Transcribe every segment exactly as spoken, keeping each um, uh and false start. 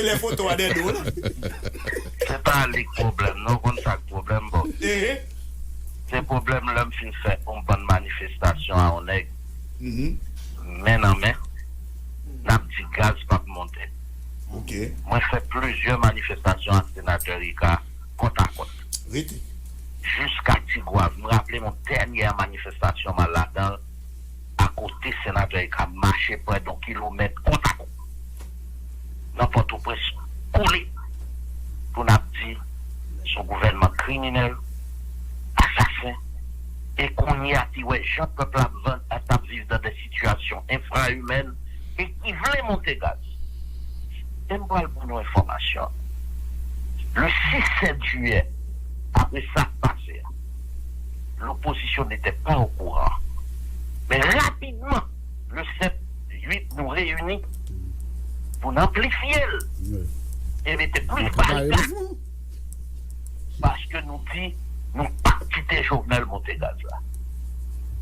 Lè foto a dèyè do w la. Se pa li k pwoblèm non, konn sa k pwoblèm bò. Se pwoblèm lè m fin fè yon bann manifestasyon a yon nèg. Men nan men, n ap di gaz p ap monte. Mwen fè plizyè manifestasyon ak senatè Rika kòtakòt. Jiska Tigwav, m raple m yon dènyè manifestasyon m al ladan l, akote senatè Rika, mache prè de yon kilomèt kòtakòt. Nan Pòtoprens, kole pou n ap di se yon gouvènman kriminèl, asasen, e kounye a ki wè jan pèp la ap vann, ap, ap viv nan de sitiyasyon enfrayimèn e ki vle monte gaz. E m pral ban nou enfòmasyon. Le sis sèt jiyè, apre sa k pase a, l'opposition n'était pas au courant. Men rapidman, le sèt, uit, nou reyini pou n anplifye l e mete plis barikad. Paske nou di nou p ap kite Jovenel monte gaz la.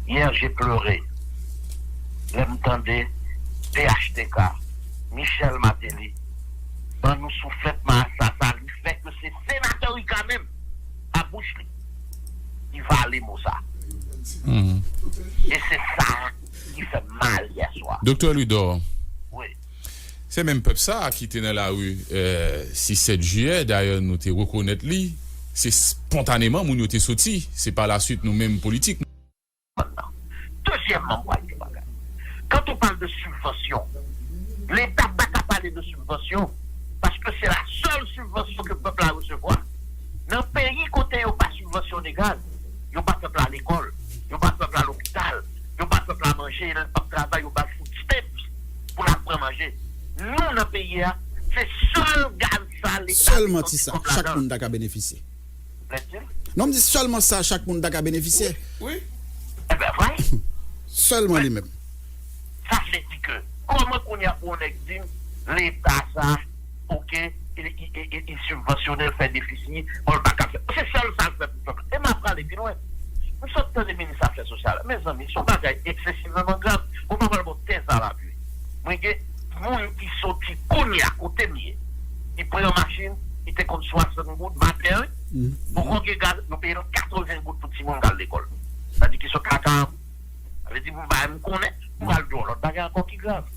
Hier, j'ai pleuré. Lè m tande P H T K, Michel Martelly, ban nou souflèt marasa sa, li fè ke se senatè Rika menm, a bouch li, ki vale mo sa. E se sa ki fè m mal yè swa. Doktè Louidor, Wi. se menm pèp sa a ki te nan lari sis sèt jiyè, dayè nou te rekonèt li, se spontaneman moun yo te soti, se pa laswit nou menm politik. Dezyèmman, m pral di yon bagay. Quand on parle de subvention, Leta pa ka pale de sibvansyon, paske se la sèl sibvansyon ke pèp la resevwa. Nan peyi kote yo pa sibvansyone gaz, yo ba pèp la lekòl, yo ba pèp la lopital, yo ba pèp la manje, lè l p ap travay, yo ba l food stamps pou l ap pran manje. Nou, nan peyi a, se sèl gaz sa Leta te sòti kòb ladan l. Non, m di sèlman sa, chak moun ta ka benefisye. Ebyen, vwala. Sèlman li menm. Sa vle di ke, kòman kounye a pou yon nèg di m, Leta sa, oke, li sibvansyone, l fè defisi, bon, l pa ka fè. Se sèl sa l fè pou pèp la. E m ap prale pi lwen. M sot tande minis afè sosyal la. Mezanmi, se yon bagay eksesivman grav. Mwen pa pral ba w tèz a lapli. Mwen gen moun ki soti kounye a kote m ye, ki pran machin, ki te konn swasant goud maten, wi. Poko gen gaz, yo peye l katreven goud pou timoun k al lekòl. Sa di ki sot lakay an. Sa vle di pou bagay m konnen, m pral di w yon lòt bagay ankò ki grav.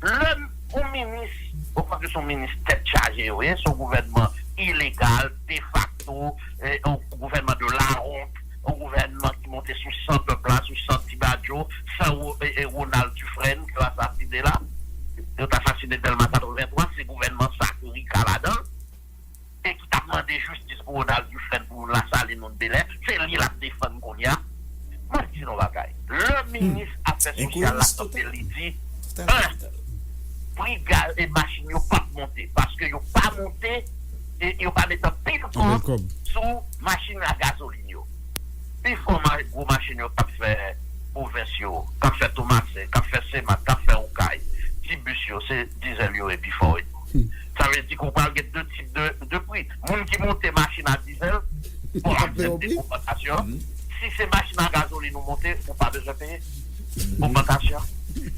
Lè yon minis, ou kwè ke se yon minis tèt chaje yo ye, se yon gouvènman ilegal, defakto, yon gouvènman de lawont, yon gouvènman ki monte sou san pèp la, sou san Ti Badjo, san Ronald Dufresne ke yo asasine la. Yo t asasine Dèlma katrevenntwa, se gouvènman sa ke Rika ladan l. E ki t ap mande jistis pou Ronald Dufresne, pou moun Lasalin, moun Bèlè, se li l ap defann kounye a. Mwen di nou bagay. Lè minis afè sosyal la kanpe, li di, en, pri gaz e machin yo p ap monte, paske yo pa monte, e yo pa met anpil kòb sou machin a gazolin yo. Pifò gwo machin yo k ap fè pwovens yo, k ap fè Tomasen, k ap fè Senmak, k ap fè Okay, ti bis yo, se dizèl yo ye pifò, wi. Sa vle di ke w pral gen de tip de, de pri. Moun ki monte machin a dizèl, w ap aksepte ogmantasyon. Si se machin a gazolin ou monte, ou pa bezwen peye ogmantasyon.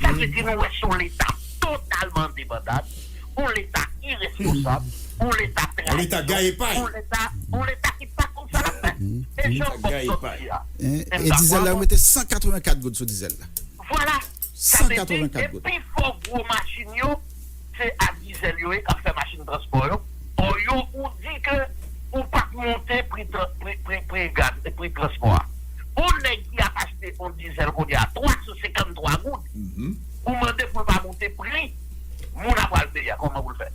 Sa vle di nou wè se yon Leta totalman an debandad, yon Leta iresponsab, yon Leta trayi, yon Leta, yon Leta ki pa konn sa l ap fè. E jan Bob sot di a. E dizèl la, yo mete san katrevenkat goud sou dizèl la. Vwala. Sa vle di, e pi fò gwo machin yo, se a dizèl yo ye k ap fè machin transpò yo. Ò yo, ou di ke ou p ap monte pri, pri, pri, pri gaz, pri transpò a. Yon nèg ki ap achte yon dizèl kounye a twa san senkanntwa goud, ou mande pou l pa monte pri, moun ap pral peye a, kòman pou l fè?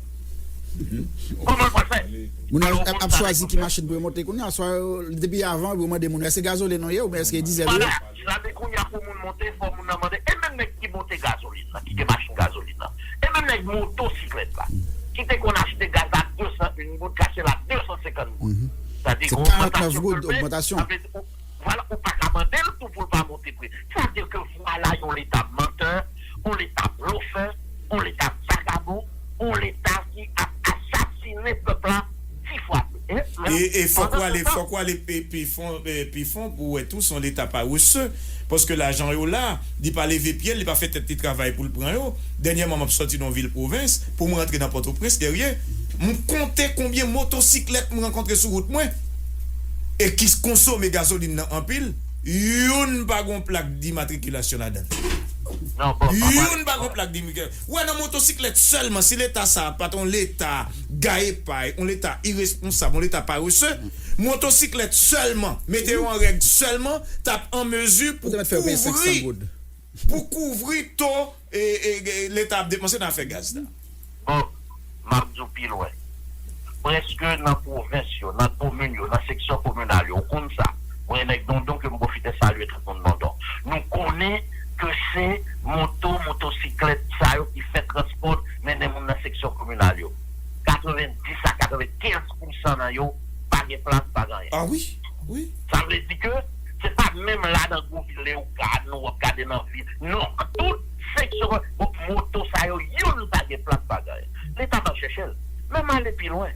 Kòman l pral fè? Moun ap, ap chwazi ki machin pou yo monte kounye a, swa depi avan, yo mande moun, èske gazolin nou ye, oubyen èske dizèl ou ye? Sa vle kounye a pou moun monte, fò moun nan mande. E menm nèg ki monte gazolin nan, ki gen machin gazolin nan, e menm nèg motosiklèt la, ki te konn achte gaz la de san en goud, k achte l a de san senkant goud. Sa di gen ogmantasyon pou l fè. Sa vle di, ou, vwala, ou pa ka mande l tou pou l pa monte pri. Sa vle di ke vwala yon Leta mantè, yon Leta blofè, yon Leta vagabon, yon Leta ki ap asasinen pèp la ti fwa plis. E, e fòk w ale, fòk w ale pi, pi fon, e, pi fon pou w wè tou se yon Leta parese. Paske lajan yo la, li pa leve pye l, li pa fè tèt li travay pou l pran yo. Dènyèman, m ap sòti nan yon vil pwovens pou m rantre nan Pòtoprens dèryè. M konte konbyen motosiklèt m rankontre sou wout mwen e ki konsome gazolin nan anpil. Youn pa gen yon plak dimatrikilasyon ladan l. Youn pa gen yon plak dimatrikilasyon. Ou wè nan motosiklèt sèlman, si Leta sa a pa t yon Leta gaye pay, yon Leta iresponsab, yon Leta parese, motosiklèt sèlman, mete yo an règ sèlman, t ap an mezi pou kouvri, pou kouvri to e, e, e Leta ap depanse nan afè gaz la. Bon, m ap di w pi lwen. Prèske nan pwovens yo, nan komin yo, nan seksyon kominal yo, ou konn sa. Mwen, nèg Dondon, ke m pwofite salye tout moun Dondon. Nou konnen ke se moto, motosiklèt sa yo ki fè transpò mennen moun nan seksyon kominal yo. Katrevenndis a katrevenkenz pousan nan yo pa gen plas, pa gen anyen. Ah wi, wi. Sa vle di ke se pa menm la nan gwo vil Leyogàn ou w ap gade nan vil. Non, tout seksyon, bon, moto sa yo, youn pa gen plas, pa gen anyen. Leta p ap chèche l. Men m ale pi lwen.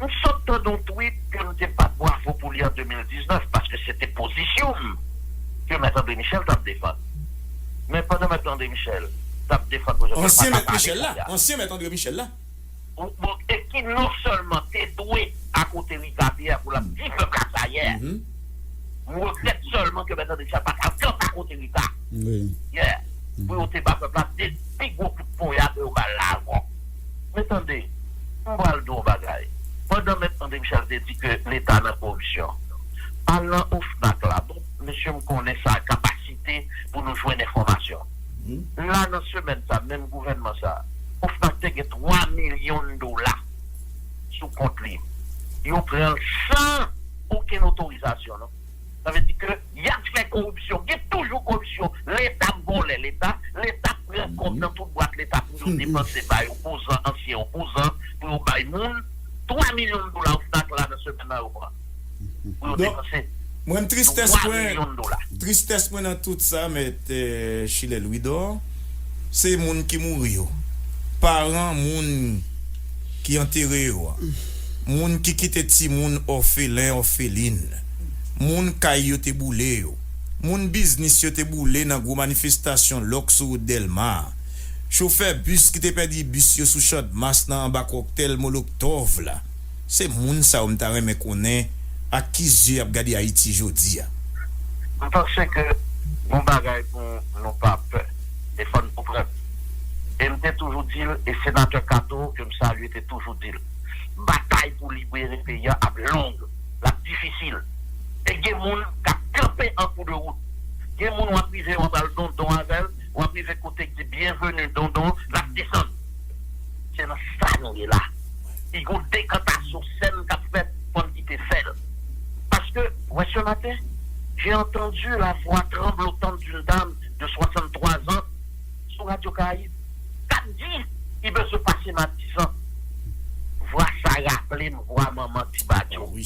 M sot tande yon tweet ke m te bat bwavo pou li an de mil diznèf, paske se te pozisyon m ke Mèt André Michel t ap defann. Men pandan Mèt André Michel t ap defann pozisyon l, Ansyen Mèt Michel la, ansyen Mèt André Michel la. Bon, e ki non sèlman te dwe akote Rita Pierre pou l ap di pèp la sa yè. M regrèt sèlman ke Mèt André Michel pa t al kanpe akote Rita yè pou yo te ba pèp la de pi gwo kout ponya ke yo ba l la ankò. Men tande, m pral di w yon bagay. Pandan Mèt André Michel te di ke Leta nan koripsyon, al nan OFNAC la, bon, mesye, m konnen sa kapasite pou nou jwenn enfòmasyon. La, nan semèn sa, menm gouvènman sa, OFNAC te gen twa milyon dola sou kont li. Yo pran l san okenn otorizasyon, non. Sa vle di ke y ap fè koripsyon. Gen toujou koripsyon. Leta ap vòlè Leta. Leta ap pran kòb nan tout bwat Leta pou yo depanse bay opozan, ansyen opozan, pou yo bay moun. Twa milyon dola OFNAC la nan semèn nan yo pran. Pou yo depanse. Mwen, tristès mwen, tristès mwen nan tout sa, Mèt, eh, Chilè Louidor, se moun ki mouri yo. Paran moun ki antere yo a. Moun ki kite timoun òfelen, òfelin. Moun kay yo te boule yo. Moun biznis yo te boule nan gwo manifestasyon lòk sou wout Dèlma a. Chofè bis ki te pèdi bis yo sou Channmas nan anba kòktèl Molotov la. Se moun sa yo m ta renmen konnen ak ki zye y ap gade Ayiti jodi a. M panse ke gon bagay pou nou pa pè. E fò n konprann. E m te toujou di l, e senatè Kato, ke m salye, te toujou di l, batay pou libere peyi a ap long, l ap difisil. E gen moun k ap kanpe an kou de wout. Gen moun w ap rive, w ap al Dondon avè l, w ap rive kote k di byenveni Dondon, l ap desann. Se nan sa nou ye la. Li gon dekantasyon sèn k ap fèt, fò n kite fè l. Paske, wè, ce matin, j'ai entendu la voix tremblotante d'une dame de soixante-trois ans sou Radio Caraïbe k ap di li bezwen pase Matisan. Vwa sa raple m vwa manman Ti Badio ki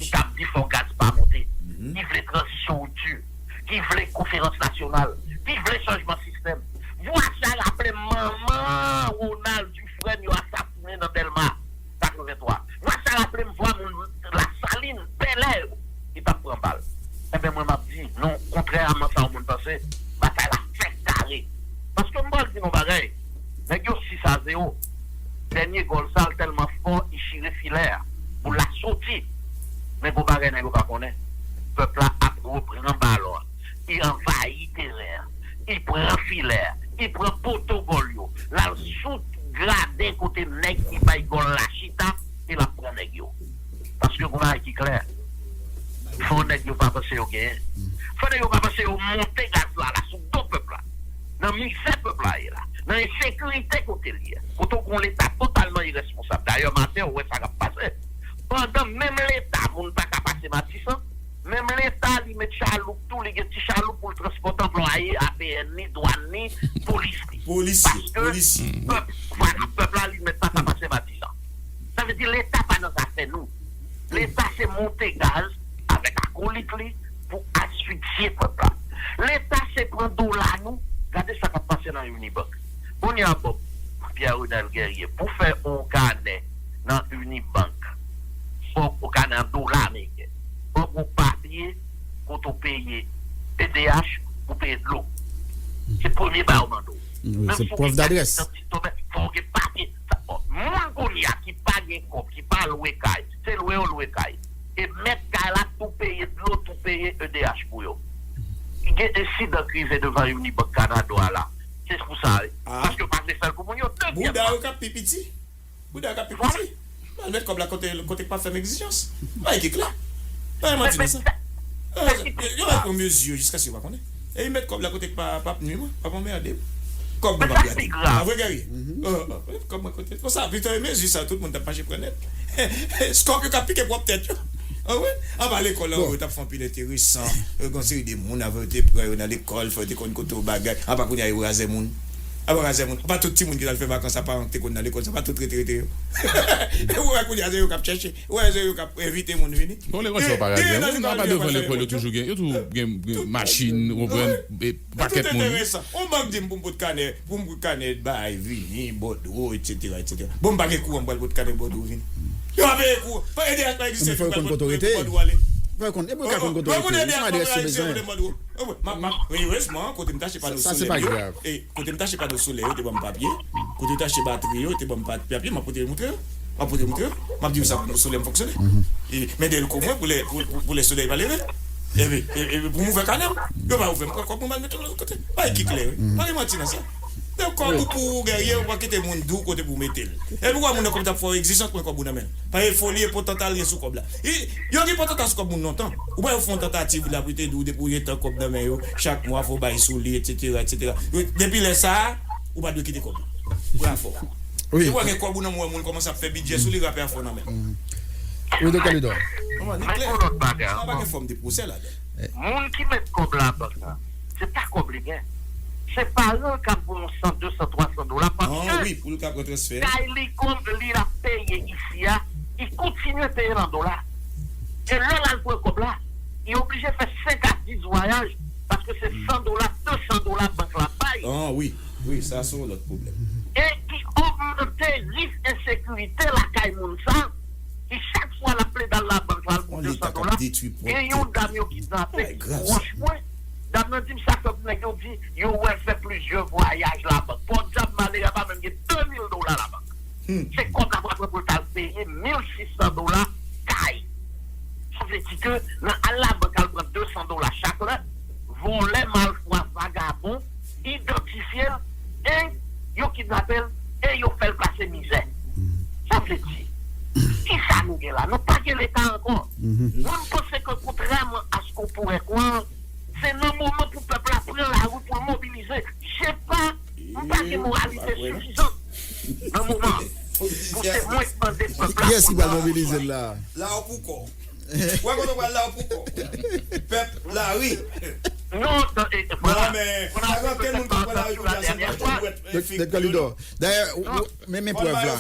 t ap di fò gaz pa monte, ki vle tranzisyon ripti, ki vle konferans nasyonal, ki vle chanjman sistèm. Vwa sa raple m manman Ronald Dufresne yo asasinen nan Dèlma katrevenntwa. Vwa sa raple m vwa moun Lasalin, Bèlè yo ki t ap pran bal. Enben, mwen, m ap di, non, kontrèman sa yon moun panse, batay la fèk kare. Paske m pral di nou yon bagay, nèg yo sis a zewo. Dènye gòl sa, l tèlman fò, li chire filè a. Boul la soti. Men gon bagay nèg yo pa konnen. Pèp la ap reprann balon an. Li anvayi teren an. Li pran filè a. Li pran poto gòl yo. L al sou graden kote nèg ki bay gòl la chita, e l ap pran nèg yo. Paske gon bagay ki klè. Fò nèg yo pa panse yo genyen. Fò nèg yo pa panse yo monte gaz la, la sou do pèp la. Nan mizè pèp la ye la. Nan ensekirite kote l ye. Kote w gon Leta totalman iresponsab. Dayè, maten, ou wè sa k ap pase. Pandan menm Leta, moun pa ka pase Matisan, menm Leta, li met chaloup tou, li gen ti chaloup pou l transpòte anplwaye A P N ni, dwàn ni, polis li. Paske pèp, vwala, pèp la, li mèt pa ka pase Matisan. Sa vle di Leta pa nan zafè nou. Leta se monte gaz avèk akolit li pou asfiksye pèp la. Leta se pran dola nou. Gade sa k ap pase nan Unibank. Kounye a, Bob, Pierre Renel Guerrier, pou fè yon kanè nan Unibank, fò Ou ka nan dola ameriken. Fòk ou papye kote w peye E D H pou peye dlo. Se premye bagay yo mande w. Wi, se prèv dadrès. Fò w gen papye. Sa, bon, moun kounye a ki pa gen kòb, ki pa lwe kay, se lwe yo lwe kay. E mèt kay la tou peye dlo, tou peye E D H pou yo. Gen ensidan k rive devan Unibank Canada a la. Se pou sa, wi. Paske yo pa vle fè l pou moun yo. Dezyèmman, bouda yo k ap pi piti. Bouda k ap pi piti. Al met kòb la kote, kote k pa fè m egzijans. Bagay ki klè. Pa gen manti nan sa. Yo va pran mezi yo jiskaske yo pa konnen. E met kòb la kote k pa, p ap nwi mwen, p ap anmède m. Kòb mwen p ap gate. A vre, Guerrier? Kòb mwen kote. Konsa, pito e mezi sa, tout moun t ap mache pran nèt. Skòp yo k ap pike pwòp tèt yo. Anba lekòl la, yo t ap fè anpil enteresan. Yo gen yon seri de moun avè yo te pran yo nan lekòl, fè yo te konn kote yo bagay. Apa kounye a yo razè moun. Apa razè moun. Apa tout timoun ki t al fè vakans a paran ki te konn nan lekòl sa, pa tout rete rete yo. Ou wè kounye a se yo k ap chèche. Ou wè se yo k ap envite moun vini. Bon, lekòl sa yo pa razè moun. Apa devan lekòl yo toujou gen, yo toujou gen, gen machin, ou konprann, e, pakèt moun. Tout enteresan. Yon bank di m pou m pot kanè, pou m pot kanè bay vini, bòdwo, etsetera, etsetera. Bon, m pa gen kouran, m pral pot kanè bòdwo vini. Yo pa peye kouran. E D H pa egziste, pou yo konn kote w rete. Fò yo konn, e pou yo ka konn kote w rete. Yon adrès yo bezwen. M ap, m ap, erezman, kote m tache pano solè yo, e, kote m tache pano solè yo, te ban m papye. Kote yo tache batri yo, te ban m pa-, papye, m ap pote moutre yo. M ap pote moutre yo. M ap di yo sa pano solè m fonksyone. E, men dèlko mwen pou lè, pou, pou, pou lè solèy pa leve. Epi, e, e, pou m ouvè kanè m, yo pa ouvè m, pran kòb mwen, m al met yon lòt kote. Bagay ki klè, wi. Pa gen manti nan sa. Donk, kòb ou pou ou, Guerrier, ou pa kite moun di w kote pou w mete l. Epi w wè moun nan kòm t ap fè w egzijans, pran kòb ou nan men l. Paske foli e potanta l gen sou kòb la. Yo gen potanta sou kòb moun lontan. Ou pa wè yo fè yon tantativ la pou yo te di w depi w gen tan kòb nan men yo, chak mwa fò w bay sou li, etsetera, etsetera. Depi lè sa a, ou pa dwe kite kòb la. Bravo. Wi. Depi w gen kòb ou nan men, moun kòmanse ap fè bidjè sou li, rapè a fè w nan men. Wi, Doktè Lidò. Men yon lòt bagay ankò. Sa pa gen fòm de pwosè ladan. Moun ki met kòb la bank la, se pa kòb li gen. Se paran l k ap ba w san, de san, twa san dola paske kay li kòm li ap peye isi a, li kontinye peye l an dola. E lè l al pran kòb la, li oblije fè senk a dis vwayaj paske se san dola, de san dola bank la bay. Wi, wi, sa se yon lòt pwoblèm. E ki ogmante risk ensekirite lakay moun sa, ki chak fwa l ap plede al labank la pou de san dola, gen yon dam yo kidnape pwòch mwen. Dam nan di m sa fè nèg yo di yo wè l fè plizyè vwayaj labank. Pòdyab malere a pa menm gen de mil dola labank. Se kòb la pral pran pou l t al peye mil sis san dola kay. Sa vle di ke nan al labank al pran de san dola chak lè, vòlè, malfwa, vagabon, idantifye l, e yo kidnape l, e yo fè l pase mizè. Sa vle di, kisa nou gen la? Nou pa gen Leta ankò. Mwen, m panse ke kontrèman a ce qu'on pourrait croire, se nan moman pou pèp la pran lari pou l mobilize. Je pa, m pa gen moralite sifizan nan moman an pou se mwen k mande pèp la. Kiyès ki pral mobilize l la? La ou pou kò. Wè kote w pral la ou pou kò. Pèp la wi. Non, men, sa gen anpil moun k ap pran lari kounye a, se pa tou wèt fig yo non. Dayè, men, men prèv la.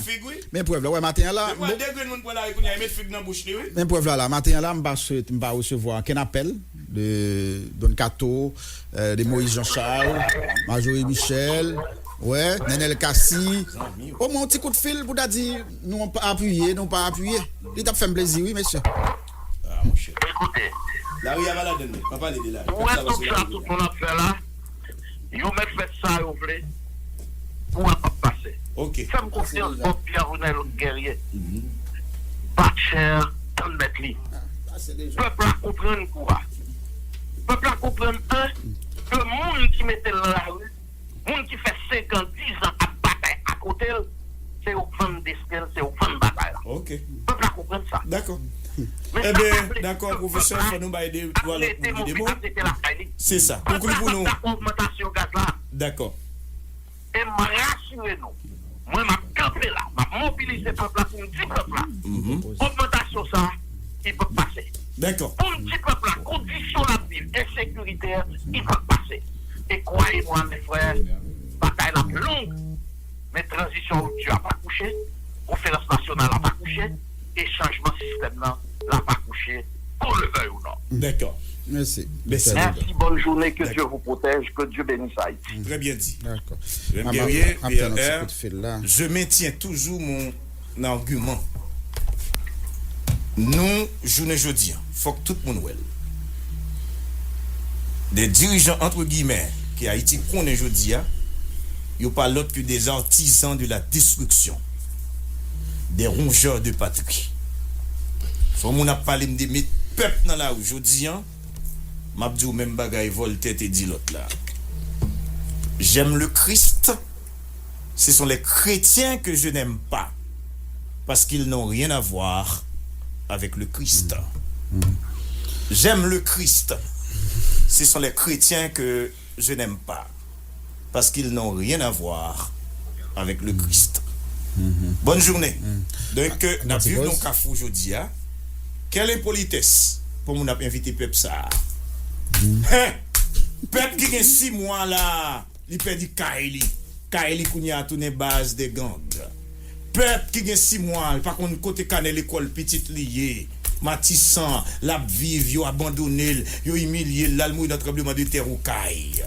Men prèv la, wè, maten an la. Depi de grenn moun pran lari kounye a, yo met fig nan bouch li wi. Men prèv la, la, maten an la, m pa swe-, m pa resevwa okenn apèl de Don Kato, euh, de Moïse Jean Charles, Marjorie Michel, wè, Nenel Cassy. Omwen yon ti kout fil pou ta di nou pa apiye, nou pa apiye. Li t ap fè m plezi wi, mesye. Ekoute, lari a pa ladann li, pa pale de lari. Ou wè tout sa tout moun ap fè la, yo mèt fè sa yo vle, kou a p ap pase. Fè m konfyans, Bob Pierre Renel Guerrier. Bat chè, tann mèt li. Pèp la konprann kou a. Pèp la konprann, en, ke moun ki mete l nan lari, moun ki fè senk an, diz an ap batay akote l, se yo k vann desten l, se yo k vann batay la. Pèp la konprann sa. Dakò. Men sa pa vle di ke pèp la ap rete move, ap rete lakay li. Se sa. Pèp la p ap dakò ogmantasyon gaz la. Dakò. E m rasire nou, mwen m ap kanpe la, m ap mobilize pèp la pou m di pèp la, ogmantasyon sa a, li p ap pase. Pou m di pèp la, kondisyon l ap viv, ensekirite a, li p ap pase. E kwaye mwa, mes frères, batay la ap long, men tranzisyon ripti a pa kouche, konferans nasyonal la pa kouche, e chanjman sistèm nan la pa kouche, qu'on le veuille ou non. Dakò. Mèsi. Mèsi. Merci, bonne journée, que Dieu vous protège, que Dieu bénisse Haïti. Très bien dit. Dakò. Rem Guerrier, P R R, je maintiens toujours mon argument. Nou, jounen jodi a, fòk tout moun wè l. Des dirigeants, entre guillemets, ke Ayiti konnen jodi a, yo pa lòt ke des artisans de la destruction, des rongeurs de patrie. Fò moun ap pale m de met pèp nan lari jodi a, m ap di w menm bagay Voltaire te di lòt la. J'aime le Christ, ce sont les chrétiens que je n'aime pas, parce qu'ils n'ont rien à voir avec le Christ. J'aime le Christ, ce sont les chrétiens que je n'aime pas, parce qu'ils n'ont rien à voir avec le Christ. Bonne journée. Donk, n ap viv nan kafou jodi a. Quelle impolitesse pou moun ap envite pèp sa a. Hen! Pèp ki gen sis mwa la, li pèdi kay li. Kay li kounye a tounen baz de gang. Pèp ki gen sis mwa, li pa konn kote kanè lekòl pitit li ye. Matisan, l ap viv, yo abandone l, yo imilye l, l al mouri nan tranbleman de tè Okay.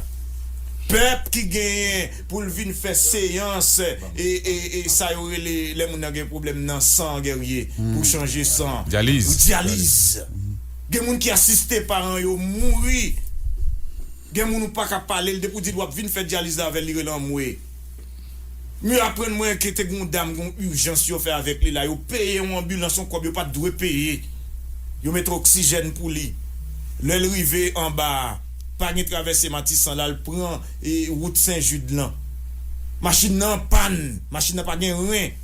Pèp ki genyen pou l vin fè seyans, e, e, e sa yo rele lè moun nan gen pwoblèm nan san, Guerrier, pou chanje san. Dyaliz. Dyaliz. Gen moun ki asiste paran yo mouri. Gen moun ou pa ka pale l, depi w di l w ap vin fè dyaliz la avè l, li rele anmwe. M aprann mwen ke te gen yon dam, gen yon ijans yo fè avèk li la, yo peye yon anbilans, yon kòb yo pa t dwe peye. Yo mete oksijèn pou li. Lè l rive anba a, pa gen travèse Matisan la, l pran, e, wout Sen Jid lan. Machin nan anpàn, machin nan pa gen ren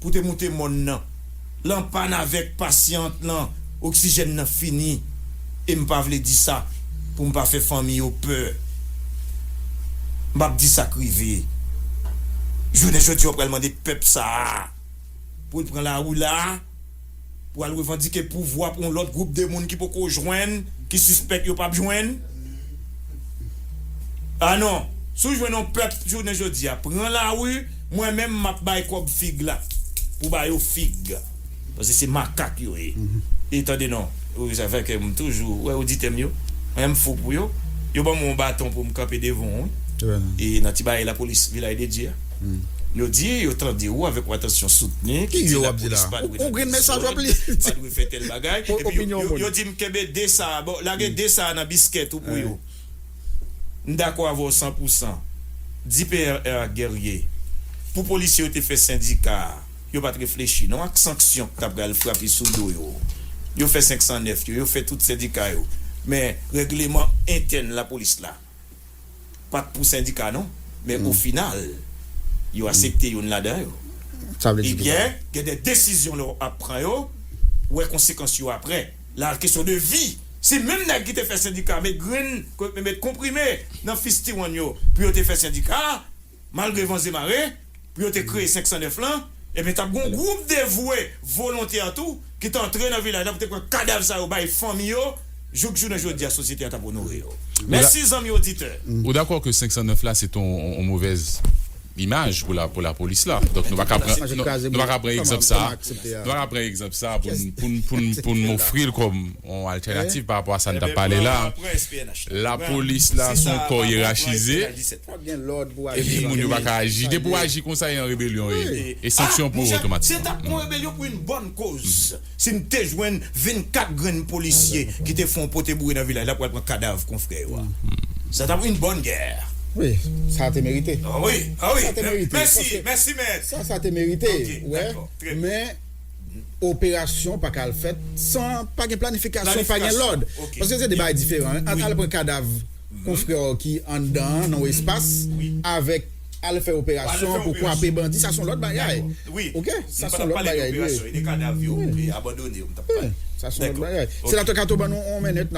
pou te moute mòn nan. L anpàn avèk pasyant lan, oksijèn nan fini. E m pa vle di sa pou m pa fè fanmi yo pè. M ap di sa k rive. Jounen jodi a, w pral mande pèp sa a pou l pran lari la, pou al revandike pouvwa pou yon lòt gwoup de moun ki poko jwenn, ki sispèk yo p ap jwenn. A non, si w jwenn yon pèp jounen jodi a, pran lari, mwen menm m ap bay kòb fig la, pou ba yo fig. Paske se makak yo ye. E tande non, wi, sa fè ke m toujou wè oditè m yo, mwen m fou pou yo. Yo ban m yon baton pou m kanpe devan w, wi. E nan ti bagay lapolis Vilaj de Dye a. Yo di, yo tande ou avèk yon atansyon soutni, ki di lapolis pa dwe nan dezòd, pa dwe fè tèl bagay. Epi yo, yo, yo di m kenbe de sa a, bon, lage de sa a nan biskèt ou pou yo. M dakò avè w san pou san. Di P R R ak Guerrier, pou polisye yo te fè sendika a, yo pa t reflechi non ak sanksyon k ta pral frape sou do yo. Yo fè senk san nèf yo, yo fè tout sendika yo. Men règleman entèn lapolis la pa t pou sendika non, men ofinal, yo asepte youn ladan yo. Ebyen, gen de desizyon lè w ap pran yo, ou wè konsekans yo aprè. La, kesyon de vi. Si menm nèg ki te fè sendika met grenn, met konprime nan fistiwonn yo pou yo te fè sendika a, malgre vanze mare, pou yo te kreye senk san nèf lan, ebyen, t ap gen yon gwoup devwe, volontè tou, ki t antre nan vilaj la pou te pran kadav sa yo bay fanmi yo, jouk jounen jodi a, sosyete a t ap onore yo. Mèsi, zanmi oditè. Ou dakò ke senk san nèf la, se te yon, yon, yon movèz imaj pou la, pou lapolis la. Donk, nou pa ka pran, nou, nou pa ka pran egzanp sa. Nou pa ka pran egzanp sa pou n, pou n, pou n, pou n ofri l kòm yon altènativ pa rapò a sa n t ap pale la. Lapolis la, se yon kò yerachize. Epi moun yo pa ka aji. Depi w aji konsa, e an rebelyon ye. E sanksyon pou ou otomatikman. Se t ap yon rebelyon pou yon bòn koz. Si m te jwenn vennkat grenn polisye ki te fè yon pote boure nan vilaj la pou al pran kadav konfrè yo a. Sa t ap yon bòn gè. Wi, sa te merite. Ah wi, ah wi. Sa te merite. Mèsi, mèsi, mèt. Sa, sa te merite. Ok, dakò. Trè byen. Men, operasyon pa ka al fèt san pa gen planifikasyon, pa gen lòd. Paske se de bagay diferan. Ant al pran kadav konfrè w ki anndan an, nan yon espas, avèk al fè operasyon pou kwape bandi, sa se yon lòt bagay. Oke? Sa se yon lòt bagay li ye. Sa se yon lòt bagay. Se la te ka tou ban nou yon minit.